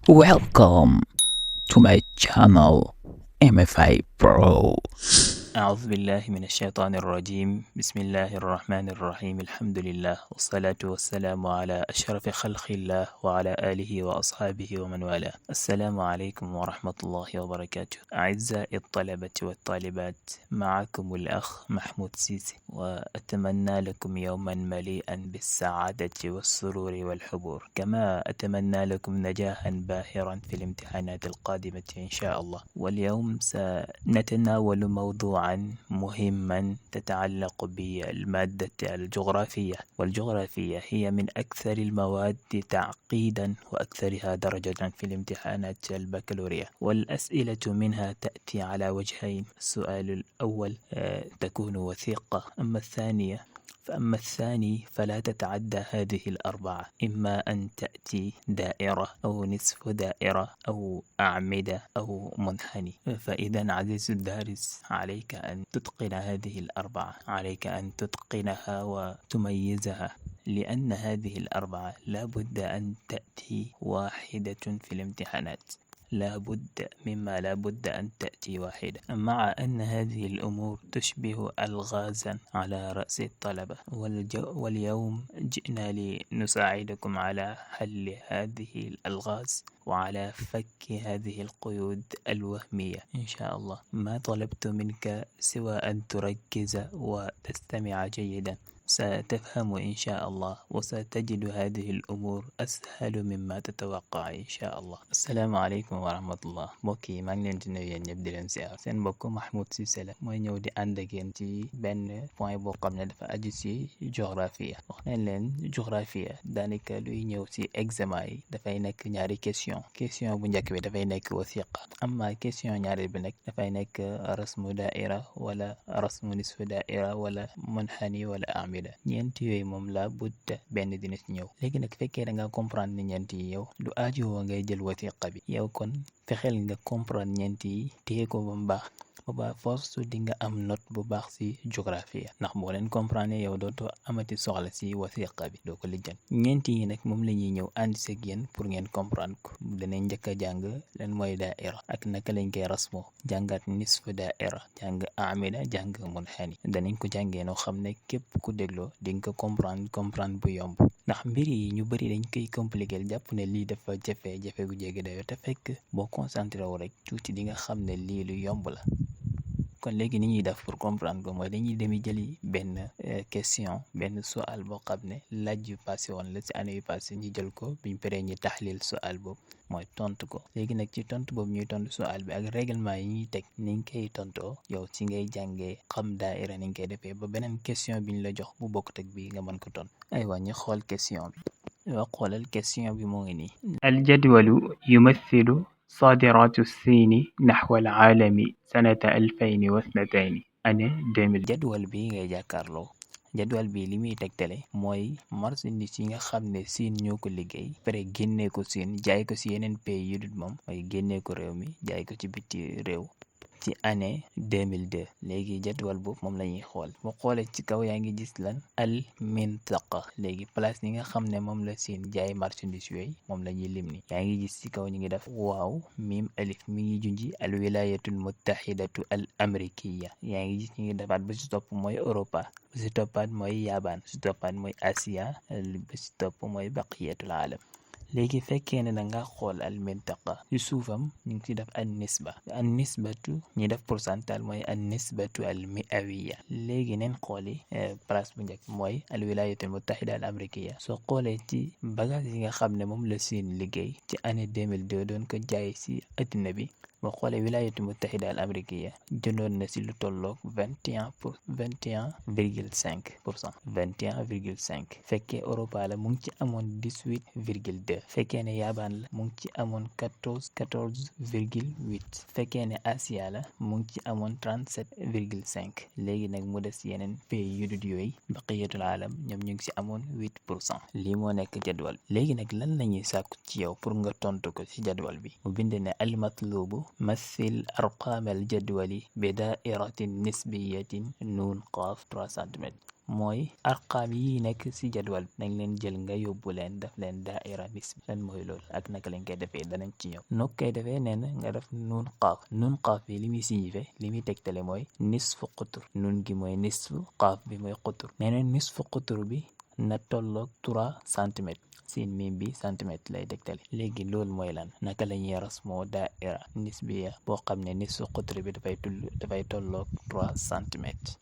Welcome to my channel MFI Pro. أعوذ بالله من الشيطان الرجيم. بسم الله الرحمن الرحيم. الحمد لله والصلاة والسلام على أشرف خلق الله وعلى آله وأصحابه ومن والاه. السلام عليكم ورحمة الله وبركاته. أعزائي الطلبة والطالبات، معكم الأخ محمود سيسي، وأتمنى لكم يوما مليئا بالسعادة والسرور والحبور، كما أتمنى لكم نجاحا باهرا في الامتحانات القادمة إن شاء الله. واليوم سنتناول موضوعا مهما تتعلق بالمادة الجغرافية، والجغرافية هي من أكثر المواد تعقيدا وأكثرها درجة في الامتحانات البكالوريا، والأسئلة منها تأتي على وجهين. السؤال الأول تكون وثيقة، أما الثاني فلا تتعدى هذه الأربعة، إما أن تأتي دائرة أو نصف دائرة أو أعمدة أو منحني. فإذا عزيز الدارس، عليك أن تتقن هذه الأربعة، عليك أن تتقنها وتميزها، لأن هذه الأربعة لا بد أن تأتي واحدة في الامتحانات، لا بد أن تأتي واحدة، مع أن هذه الأمور تشبه ألغازا على رأس الطلبة. واليوم جئنا لنساعدكم على حل هذه الألغاز وعلى فك هذه القيود الوهمية إن شاء الله. ما طلبت منك سوى أن تركز وتستمع جيدا، ستفهم إن شاء الله، وستجد هذه الأمور أسهل مما تتوقع إن شاء الله. السلام عليكم ورحمة الله. mbokki maa ngi leen di nuyu yéen ñëpp di leen siyaar. Seen mbokk Mahmoud Cissé la mooy ñëw di ànd ak yéen ci benn point boo xam ne dafa aju ci géographie. wax nañ leen géographie daanaka luy ñëw ci examen yi dafay nekk ñaari question bu njëkk bi dafay nekk wasiqa, amma question ñaareel bi nag dafay nekk rasmu daaira wala rasmu nisfu daaira wala munhani wala amida. ñeent yooyu moom la budda benn dina ci ñëw. léegi nag fekkee da nga comprendre ni ñeent yi yow du aajowoo ngay jël wasiqa bi, yow kon fexeel nga comprendre ñeent yi, téye ko ba mu baax, ba force di nga am note bu baax ci géographie, ndax boo leen comprendre yow dootoo amati soxla ci wasiqa bi, doo ko lijjan. ñeent yi nag moom la ñuy ñëw ànd seeg yéen pour ngeen comprendre ko. danañ njëkk a jàng lan mooy daaira ak naka lañ koy rasmoo, jàngat nisfu daaira, jàng amida, jàng munhani. danañ ko jàngee noo xam ne képp ku dégloo di nga ko comprendre bu yomb, ndax mbir yi ñu bëri dañ koy compliquer jàpp ne lii dafa jafe gu jéggi dayo, te fekk boo concentré wu rek tuuti di nga xam ne lii lu yomb la. kon léegi ni ñuy def pour comprendre ko mooy dañuy demi jëli benn question, benn sual boo xam ne laaj yu passé woon la ci année yu passé, ñu jël ko biñ paree ñu taxlil sual boobu, mooy tontu ko. léegi nag ci tontu boobu ñuy tontu sual bi ak règlement yi ñuy teg niñ koy tontoo, yow ci ngay jàngee xam daaira niñ koy defee ba beneen question biñ la jox bu bokkut ak bii nga mën ko tontu. aywa ñu xool question bi. yoo xoolal question bi moo ngi nii. aljadwalu yumathilu صادرات الصين نحو العالم سنة 2002 année 2000. jadwal bi ngay jàkkaarloo, jadwal bi li muy tegtale mooy marchandise yi nga xam ne Siin ñoo ko liggéey pare génnee ko Siin jaay ko ci yeneen pays yu dul moom, mooy génnee ko réew mi jaay ko ci biti réew ci année 2002. léegi jadwal boobu moom la ñuy xool. boo xoolee ci kaw yaa ngi gis lan al mintaqa, léegi place yi nga xam ne moom la Siin jaay marchandise yooyu moom la ñuy lim ni. yaa ngi gis ci kaw ñu ngi def waaw miim alif, mi ngi junji al wilayatul muttahidatu al amrikiya. yaa ngi gis ñu ngi defaat ba ci topp mooy Europa, ba ci toppaat mooy Yabaan, ba ci toppaat mooy Asia, ba ci topp mooy baqiyatul alam. léegi fekkee ne da nga xool al mintaqa ci suufam ñu ngi ci def an nisbatu ñi def pourcentage mooy an nisbatu al miawiya. léegi neen xooli place bu njëkk mooy al wilayatul muttahida al amrikiya. soo xoolee ci bagage yi nga xam ne moom la Siin liggéey ci année 2002 doon ko jaay ci adduna bi, boo xoolee wilayatul muttahida al amrikiya jëndoon na ci lu tolloog 21,5%. fekkee Europa la mu ngi ci amoon 18,2. fekkee ne Yabaan la mu ngi ci amoon 14,8. fekkee ne Asia la mu ngi ci amoon 37,5. léegi nag mu des yeneen pays yu dul yooyu baqiyatul alam, ñoom ñu ngi ci amoon 8%. lii moo nekk jadwal. léegi nag lan la ñuy sàkku ci yow pour nga tontu ko ci jadwal bi? mu bind ne al matlubu مثل أرقام الجدول بدائرة نسبية نون قاف 3 cm mooy arqaam yi nekk ci jadwal nañ leen jël nga yóbbu leen def leen daaira nisbi lan mooy loolu ak naka lañ koy defee danañ ci ñëw noo koy defee nee na nga def nuun qaaf bi li muy signifié li muy tegtale mooy nisfu qutur nuun gi mooy nisfu qaaf bi mooy qutur nee na nisfu qutur bi na tolloog 3 centimètres siin miim bi centimètre lay tegtale léegi loolu mooy lan naka la ñuy rasmoo daaira nisbiya boo xam ne nisfu qutur bi dafay tolloog 3 centimètres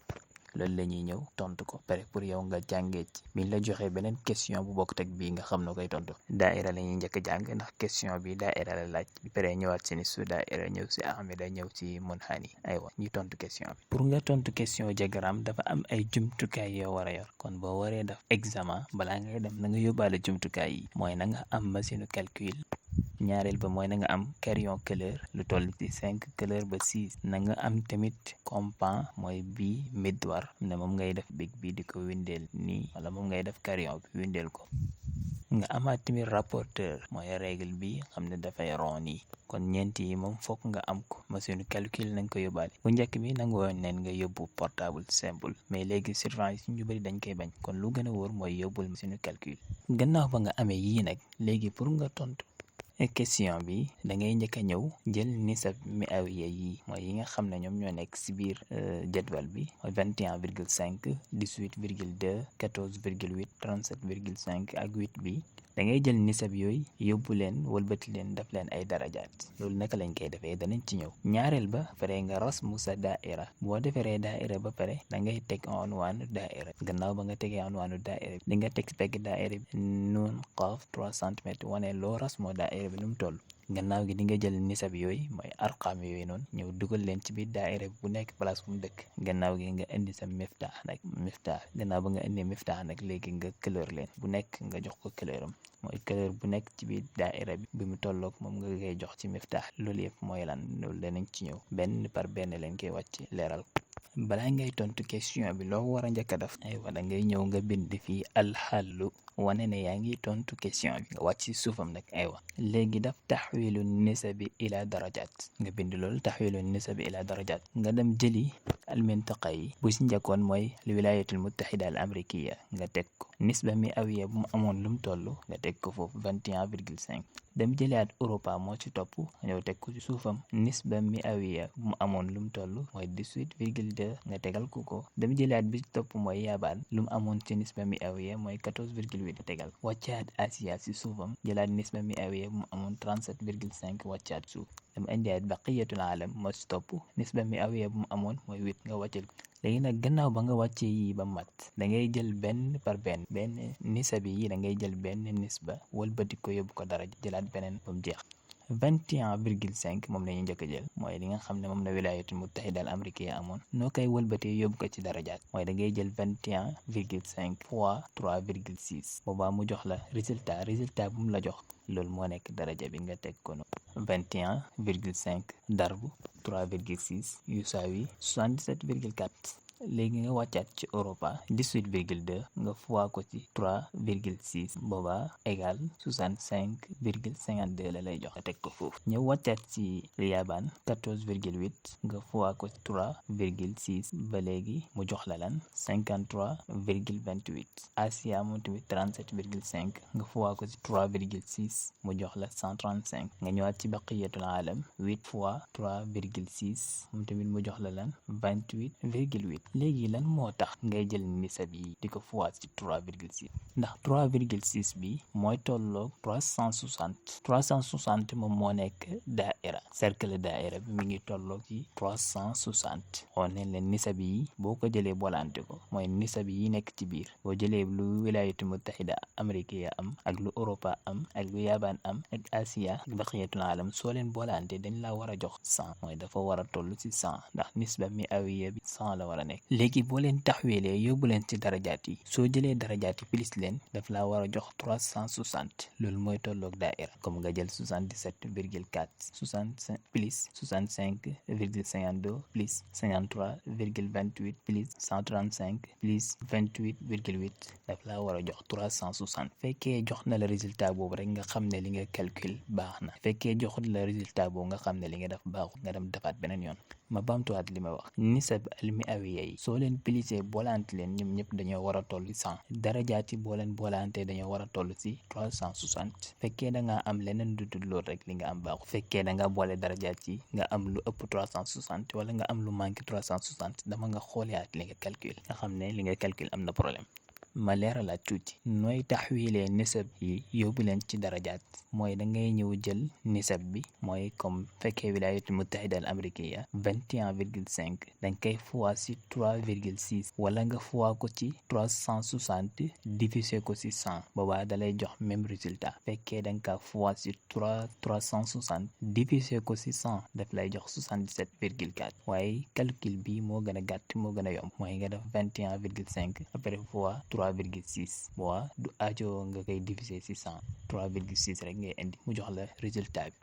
loolu la ñuy ñëw tontu ko pare pour yow nga jàngee ci biñ la joxee beneen question bu bokkut ak bii nga xam na koy tontu daaira la ñuy njëkk a jàng ndax question bi daaira la laaj bi pare ñëwaat si nisfu daaira ñëw si ahmeda ñëw si munhani aywa ñu tontu question bi pour nga tontu question diagramme dafa am ay jumtukaay yoo war a yor kon boo waree def examen balaa ngay dem na nga yóbbaale jumtukaay yi mooy na nga am machine calcul ñaareel ba mooy na nga am crayon couleur lu toll ci 5 couleur ba 6 na nga am tamit compas mooy bii midwar ne moom ngay def big bi di ko windeel nii wala moom ngay def crayon bi windeel ko nga amaat tamit rapporteur mooy règle bi xam ne dafay ron yi kon ñeent yi moom fokk nga am ko machine calcul nañ ko yóbbaale bu njëkk bi nangu woon neen nga yóbbu portable simple mais léegi surveillance ñu bëri dañ koy bañ kon lu gën a wóor mooy yóbbul machine calcul gannaaw ba nga amee yii nag léegi pour nga tontu question bi da ngay njëkk a ñëw jël nisab miawiya yi mooy yi nga xam ne ñoom ñoo nekk si biir jadwal bi mooy 21,5 18,2 14,8 37,5 ak 8 bi da ngay jël nisab yooyu yóbbu leen wëlbati leen def leen ay darajaat loolu naka lañ koy defee danañ ci ñëw ñaareel ba pare nga rasmu sa daaira boo defaree daaira ba pare da ngay teg unwaanu daaira gannaaw ba nga tegee unwaanu daaira di nga teg pegg daaira bi nuun qaaf 3 centimètres wane loo rasmoo daaira bi nu mu toll gannaaw gi di nga jël nisab yooyu mooy arqaam yooyu noonu ñëw dugal leen ci biir daaira bi bu nekk place bu mu dëkk gannaaw gi nga indi sa miftaax gannaaw ba nga indi miftaax nag léegi nga couleur leen bu nekk nga jox ko couleuram mooy couleur bu nekk ci biir daaira bi mu tolloog moom nga koy jox ci miftaax loolu yëpp mooy lan loolu danañ ci ñëw benn par benn lañ koy wàcc leeral balaa ngay tontu question bi loo war a njëkk a def aywa da ngay ñëw nga bind fii alxallu wane ne yaa ngi tontu question bi nga wàcc ci suufam nag aywa léegi daf taxwilu nisabi ila darajat nga bind loolu taxwilu nisabi ila darajat nga dem jëli almintaqa yi bu si njëkkoon mooy wilayatul muttaxida al amrikiya nga teg ko nisba mi awiya bu mu amoon lu mu toll nga teg ko foofu 21,5 dem jëlaat Europa moo ci topp ñëw teg ko ci suufam nisba mi awiya bu mu amoon lu mu toll mooy 18,2 nga tegal ko dem jëlaat bi ci topp mooy Yabaan lu mu amoon ci nisba mi awiya mooy 14,8 tegal wàccaat Asia ci suufam jëlaat nisba mi awiya bu mu amoon 37,5 wàccaat suuf dem indiwaat baqiyatul alam moo ci topp nisba mi awiya bu mu amoon mooy 8 nga wàccal ko léegi nag gannaaw ba nga wàccee yi ba mat da ngay jël benn par benn nisabi yi da ngay jël benn nisba wëlbati ko yóbbu ko dara jëlaat beneen ba mu jeex 21,5 moom la ñuy njëkk a jël mooy li nga xam ne moom la wilayatul muttahida al amrikiya amoon noo koy wëlbatee yóbbu ko ci darajaat mooy da ngay jël 21,5 fois 3,6 boobaa mu jox la résultat bu mu la jox loolu moo nekk daraja bi nga teg ko no 21,5 darbu 3,6 yusaawi 77,4 léegi nga wàccaat ci Europa 18,2 nga fois ko ci 3,6 boobaa égal 65,52 la lay jox nga teg ko foofu ñëw wàccaat ci Yabaan 14,8 nga fois ko ci 3,6 ba léegi mu jox la lan 53,28 Asia moom tamit 37,5 nga fois ko ci 3,6 mu jox la 135 nga ñëwaat ci baqiyatul alam 8 fois 3,6 moom tamit mu jox la lan 28,8 léegi lan moo tax ngay jël nisab yi di ko fois ci 3,6 ndax 3,6 bi mooy tolloog 360 moom moo nekk daaira cercle daaira bi mi ngi tolloog ci 360 xool nañ leen nisab yi boo ko jëlee bolante ko mooy nisab yi nekk ci biir boo jëlee lu wilayatu muttahida amrikiya am ak lu Europa am ak lu Yabaan am ak Asia ak baqiyatul alam soo leen bolante dañ la war a jox 100 mooy dafa war a toll ci 100 ndax nisba mi awiya bi 100 la war a nekk nekk. léegi boo leen taxweelee yóbbu leen ci darajaat yi soo jëlee darajaat yi plus leen daf laa war a jox 360 loolu mooy tolloog daaira comme nga jël 77,4 65 plus 65,52 plus 53,28 plus 135 plus 28,8 daf laa war a jox 360 fekkee jox na la résultat boobu rek nga xam ne li nga calcul baax na fekkee joxut la résultat boobu nga xam ne li nga def baaxut nga dem defaat beneen yoon. ma baamtuwaat li ma wax nisab almiawiya yi soo leen pilisee boolante leen ñoom ñëpp dañoo war a toll 100 darajaat yi boo leen boolante dañoo war a toll ci 360 fekkee da ngaa am leneen du dul loolu rek li nga am baaxu fekkee da nga boole darajaat yi nga am lu ëpp 360 wala nga am lu manqué 360 dama nga xoolaat li nga calcul nga xam ne li nga calcul am na problème. ma leeralaat tuuti nooy taxwiilee nisab yi yóbbu leen ci darajaat mooy da ngay ñëw jël nisab bi mooy comme fekkee wilayatul mutahida al amrikiya 21,5 da nga koy fois ci 3,6 wala nga fois ko ci 360 diviser ko ci 100 boobaa da lay jox même résultat fekkee da nga kaa fois ci 360 diviser ko ci 100 daf lay jox 77,4 waaye calcul bi moo gën a gàtt moo gën a yomb mooy nga def 21,5 après fois 3,6 boobaa du aajo nga koy diviser ci 100 3,6 rek ngay indi mu jox la résultat bi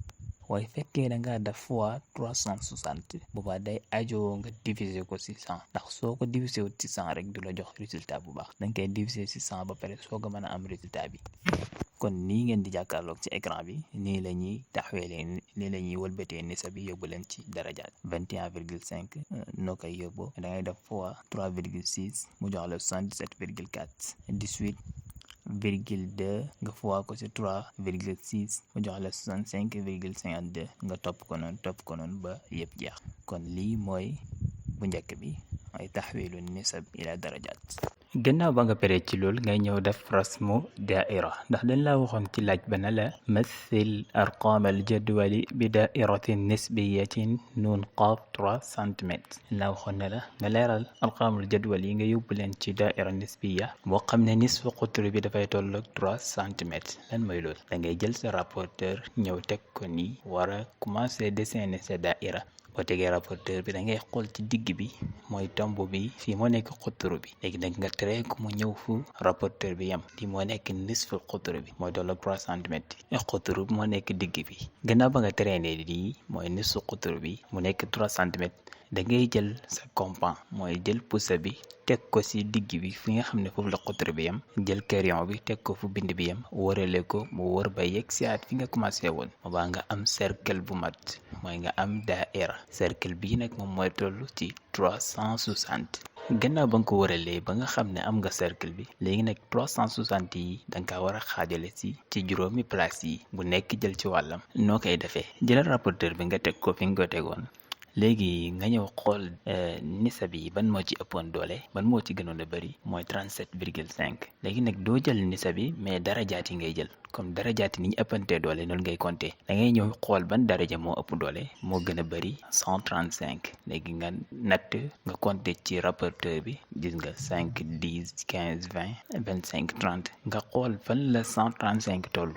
waaye fekkee da ngaa def fois 360 boobaa day aajo nga diviser ko ci 100 ndax soo ko diviser wut ci 100 rek du la jox résultat bu baax da nga koy diviser ci 100 ba pare soo ko mën a am résultat bi. kon nii ngeen di jàkkaarloog ci écran bi nii la ñuy taxaweelee nii la ñuy wëlbatee nisa bi yóbbu leen ci darajaat 21,5 noo koy yóbbu da ngay def fois 3,6 mu jox la 77,4 18,2 nga fois ko ci 3,6 mu jox la 65,52 nga topp ko noonu ba yëpp jeex kon lii mooy bu njëkk bi mooy taxwiilu nisab ila darajaat. gannaaw ba nga paree ci loolu ngay ñëw def rasmu daaira ndax dañ laa waxoon ci laaj ba na la mathil arqam al jadwali bi daairatin nisbiyatin nun qaaf 3 centimètres dañ laa waxoon ne la nga leeral arqamul jadwal yi nga yóbbu leen ci daaira nisbiya boo xam ne nisfu qutr bi dafay tolloog 3 centimètres lan mooy loolu da ngay jël sa rapporteur ñëw teg ko nii war a commencer dessiner sa daaira boo tegee rapporteur bi da ngay xool ci digg bi mooy tomb bi fii moo nekk xuturu bi léegi nag nga tere ko mu ñëw fu rapporteur bi yam lii moo nekk nisfu xuturu bi mooy tolloog 3 centimètres yi xuturu bi moo nekk digg bi gannaaw ba nga teree ne lii mooy nisfu xuturu bi mu nekk 3 centimètres da ngay jël sa compas mooy jël pouce bi teg ko ci digg bi fi nga xam ne foofu la xuturu bi yam jël crayon bi teg ko fu bind bi yam wërale ko mu wër ba yegg si at fi nga commencé woon boobaa nga am cercle bu mat mooy nga am daaira cercle bii nag moom mooy toll ci 360 gannaaw ba nga ko wëralee ba nga xam ne am nga cercle bi léegi nag 360 yi da nga kaa war a xaajale ci juróomi place yi bu nekk jël ci wàllam noo koy defee jëlal rapporteur bi nga teg ko fi nga ko tegoon léegi nga ñëw xool nisab yi ban moo ci ëppoon doole ban moo ci gënoon a bëri mooy 37,5 léegi nag doo jël nisab yi mais darajaat yi ngay jël comme darajaat yi ni ñu ëppantee doole noonu ngay compter da ngay ñëw xool ban daraja moo ëpp doole moo gën a bëri 135 léegi nga natt nga compter ci rapporteur bi gis nga 5 10 15 20 25 30 nga xool fan la 135 toll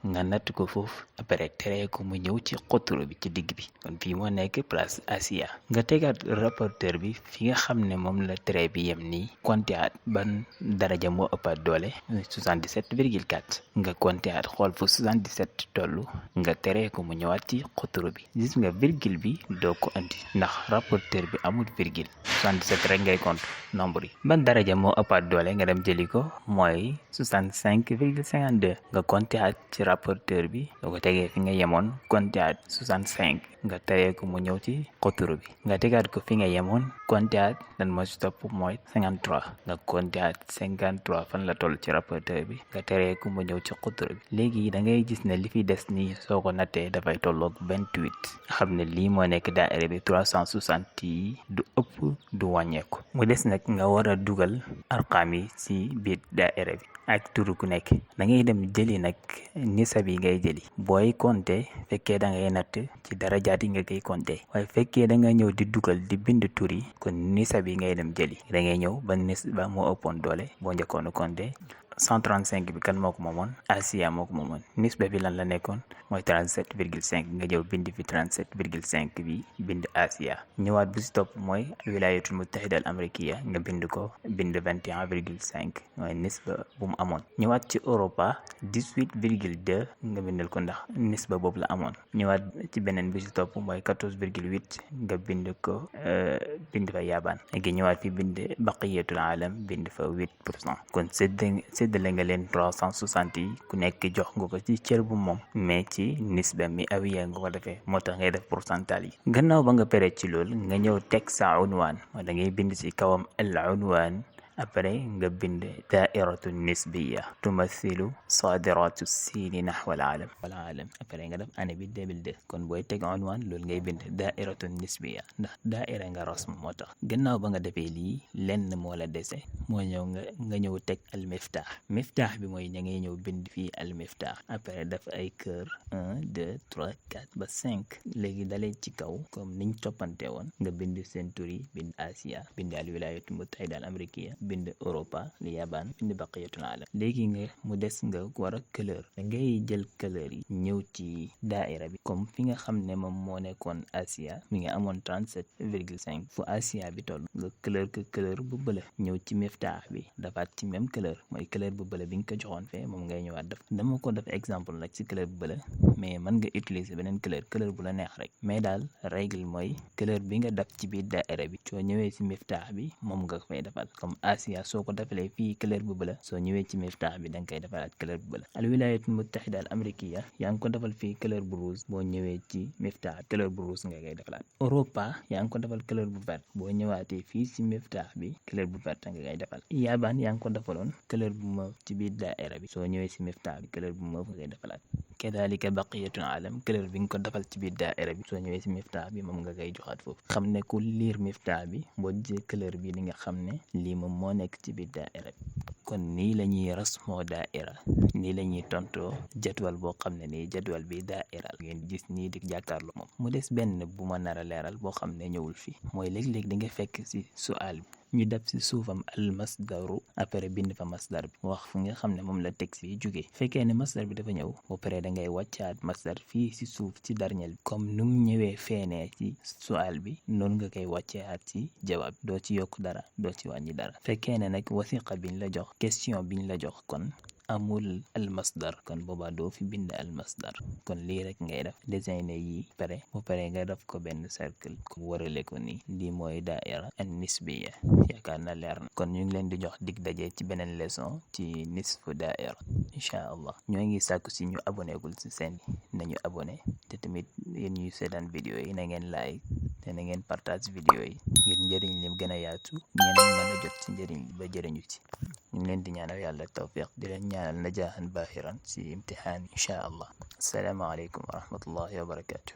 nga natt ko foofu après tere ko mu ñëw ci xoturu bi ci digg bi kon fii moo nekk place Asia nga tegaat rapporteur bi fi nga xam ne moom la trait bi yem nii compter at ban daraja moo ëppaat doole 77,4 nga compter at xool fu 77 toll nga tere ko mu ñëwaat ci xoturu bi gis nga virgule bi doo ko andi ndax rapporteur bi amul virgule 77 rek ngay compte nombre yi ban daraja moo ëppaat doole nga dem jëli ko mooy 65,52 nga compter at ci rapporteur bi doo ko tegee fi nga yemoon compter at 65 nga tere ko mu ñëw ci xoturu bi nga tegaat ko fi nga yemoon compter at lan moo ci topp mooy 53 nga compter at 53 fan la toll ci rapporteur bi nga tere ko mu ñëw ci xoturu bi léegi da ngay gis ne li fi des nii soo ko nattee dafay tolloog 28 xam ne lii moo nekk daaira bi 360 yi du ëpp du wàññeeku mu des nag nga war a dugal arqaam yi ci biir daaira bi ak turu ku nekk da ngay dem jëli nag nisab yi ngay jëli booy compter fekkee da ngay natt ci darajaat yi nga koy compter waaye fekkee da nga ñëw di dugal di bind tur yi kon nisab yi ngay dem jëli da ngay ñëw ba nis ba moo ëppoon doole boo njëkkoon a compter 135 bi kan moo ko moomoon? Asia moo ko moomoon. nisba bi lan la nekkoon? mooy 37,5 nga jëw bind fi 37,5 bi bind Asia. ñëwaat bu si topp mooy wilayatul mutahida al amrikiya nga bind ko bind 21,5 mooy nisba bu mu amoon. ñëwaat ci Europa 18,2 nga bindal ko ndax nisba boobu la amoon. ñëwaat ci beneen bi si topp mooy 14,8 nga bind ko bind fa Yabaan. léegi ñëwaat fi bind baqiyatul alam bind fa 8%. kon séddale nga leen 360 yi ku nekk jox nga ko ci cër bu moom mais ci nisba mi awiya nga ko defee moo tax ngay def pourcentage yi. gannaaw ba nga pere ci loolu nga ñëw teg sa unwaan mooy da ngay bind ci kawam al unwaan après nga bind daairatu nisbiya tumathilu sadiratu siini naxwa al alam après nga def année bi 2002. kon booy teg unwaan loolu ngay bind daairatu nisbiya ndax daaira nga rasm moo tax. gannaaw ba nga defee lii lenn moo la dese moo ñëw nga ñëw teg al miftaax bi mooy da ngay ñëw bind fii al miftaax après def ay kër 1 2 3 4 ba 5 léegi dalee ci kaw comme niñ toppante woon nga bind seen tur yi bind Asia bind al wilayatul mutahida al amrikiya bind Europa li Yabaan bind baqiyatul alam. léegi nga mu des nga war a couleur da ngay jël couleur yi ñëw ci daaira bi comme fi nga xam ne moom moo nekkoon Asia mi nga amoon 37,5 fu Asia bi toll nga couleur bu bëla ñëw ci miftaax bi dafaat ci même couleur mooy couleur bu bëla bi nga ko joxoon fee moom ngay ñëwaat def. dama ko def exemple nag ci couleur bu bëla mais mën nga utiliser beneen couleur bu la neex rek mais daal règle mooy couleur bi nga def ci biir daaira bi soo ñëwee ci miftaax bi moom nga fay defal. comme Asia soo ko defalee fii couleur bu bëla soo ñëwee ci miftaax bi da nga koy defalaat couleur bu bëla. al wilayatul mutahida al amrikiya yaa ngi ko defal fii couleur bu rouge boo ñëwee ci miftaax couleur bu rouge nga koy defalaat. Europa yaa ngi ko defal couleur bu vert boo ñëwaatee fii ci miftaax bi couleur bu vert nga koy defal. Yabaan yaa ngi ko defaloon couleur bu mauve ci biir daaira bi soo ñëwee ci miftaax bi couleur bu mauve nga koy defalaat. kadalika baqiyatul alam couleur bi nga ko defal ci biir daaira bi soo ñëwee ci miftaax bi moom nga koy joxaat foofu. xam ne ku liir miftaax bi boo gisee couleur bi di nga xam ne lii moom moo nekk ci biir daaira bi. kon nii la ñuy rasmoo daaira nii la ñuy tontoo jadwal boo xam ne nii jadwal bi daaira ngeen gis nii di jàkkaarloo moom. mu des benn bu ma nar a leeral boo xam ne ñëwul fii mooy léeg-léeg di nga fekk ci su'aal bi ñu def ci suufam al masdaru après bind fa masdar bi wax fu nga xam ne moom la texte bi jógee. fekkee ne masdar bi dafa ñëw ba pare da ngay wàccaat masdar fii ci suuf ci dernier bi comme nu mu ñëwee feenee ci su'aal bi noonu nga koy wàcceewaat ci jawaab doo ci yokk dara doo ci wàññi dara. fekkee ne nag wasiqa biñ la jox question biñ la jox kon amul al masdar kon boobaa doo fi bind al masdar. kon lii rek ngay def designer yi pare bu pare nga def ko benn cercle ko warale ko nii. lii mooy daaira an nisbiya yaakaar na leer na. kon ñu ngi leen di jox dig daje ci beneen leçon ci nisfu daaira incha allah. ñoo ngi sàkku si ñu abonné gul si seen nañu abonné te tamit yéen ñuy seetaan vidéo yi na ngeen like te na ngeen partage vidéo yi ngir njëriñ lim gën a yaatu ñeneen mën a jot ci njëriñ ba jëriñu ci. ñu ngi leen di ñaanal yàlla tawfiq di leen ñaanal najaahan baahiran ci imtihaan incha allah. assalaamu aleykum wa rahmatullahi wa barakatuh.